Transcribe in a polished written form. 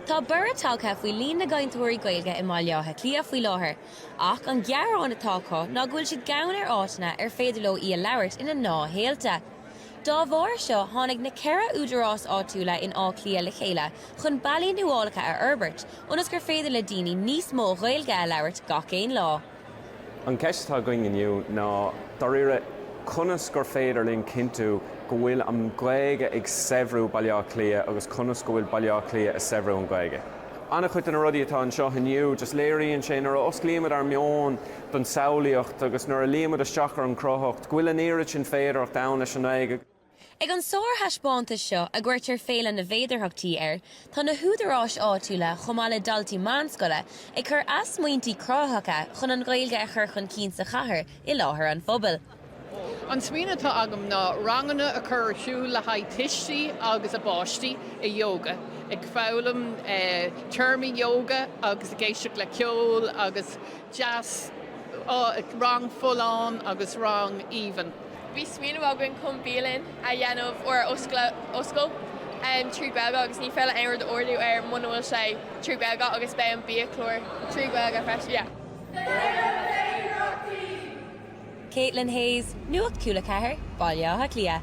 Tá borradh tagtha faoi líon na gcainteoirí Gaeilge i mBaile Átha Cliath faoi láthair, ach an gearán atá acu ná go bhfuil siad gann ar áiteanna ar féidir leo í a labhairt ina ngnáthshaolta. Dá bharr seo, tháinig na 4 údarás áitiúla in Áth Cliath le chéile chun bealaí nuálacha a fhorbairt ionas gur féidir le daoine níos mó Gaeilge a labhairt gach aon lá. An cheist atá againn inniu ná, dáiríre, conas gur féidir linn cinntiú go bhfuil an Ghaeilge ag saibhriú Baile Átha Cliath agus conas go bhfuil Baile Átha Cliath ag saibhriú an Ghaeilge. An-chuid de na rudaí atá anseo inniu, just léiríonn sé nuair a osclaímid ár meon don samhlaíocht agus nuair a luímid isteach ar an chruthaitheacht, go bhfuil an oiread sin féidearthacht ann leis an nGaeilge. Ag an sárthaispeántas seo, a gcuirtear Féile na bhFéidearthachtaí air, tá na húdaráis áitiúla, chomh maith le daltaí meánscoile, ag cur a smaointí cruthaitheacha chun an Ghaeilge a chur chun cinn sa chathair i láthair an phobail. An smaoineamh atá agam ná ranganna a chur ar siúl le haghaidh tuistí agus a bpáistí i yoga, ag foghlaim téarmaí yoga agus ag éisteacht le ceol agus deas, rang folláin agus rang aoibhinn. Bhí smaoineamh againn chun bialann a dhéanamh or a oscailt trí Ghaeilge agus ní féidir aon rud a ordú air muna bhfuil sé trí Ghaeilge agus beidh an biachlár trí Ghaeilge freisin. Yeah. Caitlin Hayes, Nuacht Cúla 4, Baile Átha Cliath.